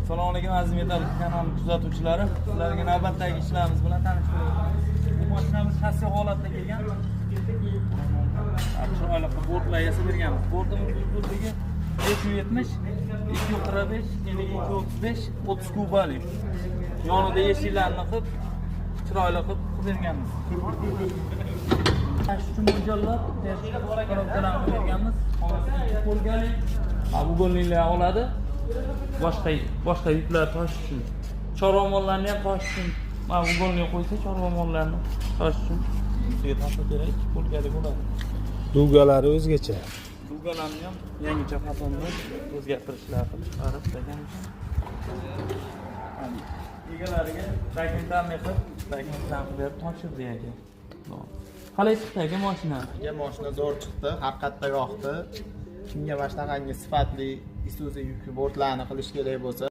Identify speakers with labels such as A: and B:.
A: Assalomu alaykum, aziz Metal kanali kuzatuvchilari. Sizlarga navbatdagi ishlarimiz bilan tanishtirib o'tamiz. Bu mashinamiz shassi holatda kelgan. Chiroyli qilib bortlar yasab berganmiz. Bortimiz uzunligi 570, 245, eniga 235, 30 kubalik. Yonida eshiklarni qilib, chiroyli qilib qilib berganmiz. Shu uchun mo'ljallab korobkalarni qilib berganmiz. Polkali, угольник lar oladi. Boshqa yuklar toshish uchun. Chorva mollarni ham toshish uchun. Mana угольник qo'ysa, chorva mollarni toshish uchun ustiga tortsa kerak, polkali bo'ladi.
B: Дуга lari o'zgacha.
A: Дуга larni ham yangicha fasonda o'zgartirishlar qilib chiqarib berganmiz. Egalariga документальный qilib, документальный qilib berib topshirdik, aka. Qalay chiqdi, aka, mashina?
C: Aka, mashina zo'r chiqdi, haqiqatda yoqdi. Kimga mana shunaqangi sifatli Isuzu yuk bortlarni qilish kerak bo'lsa,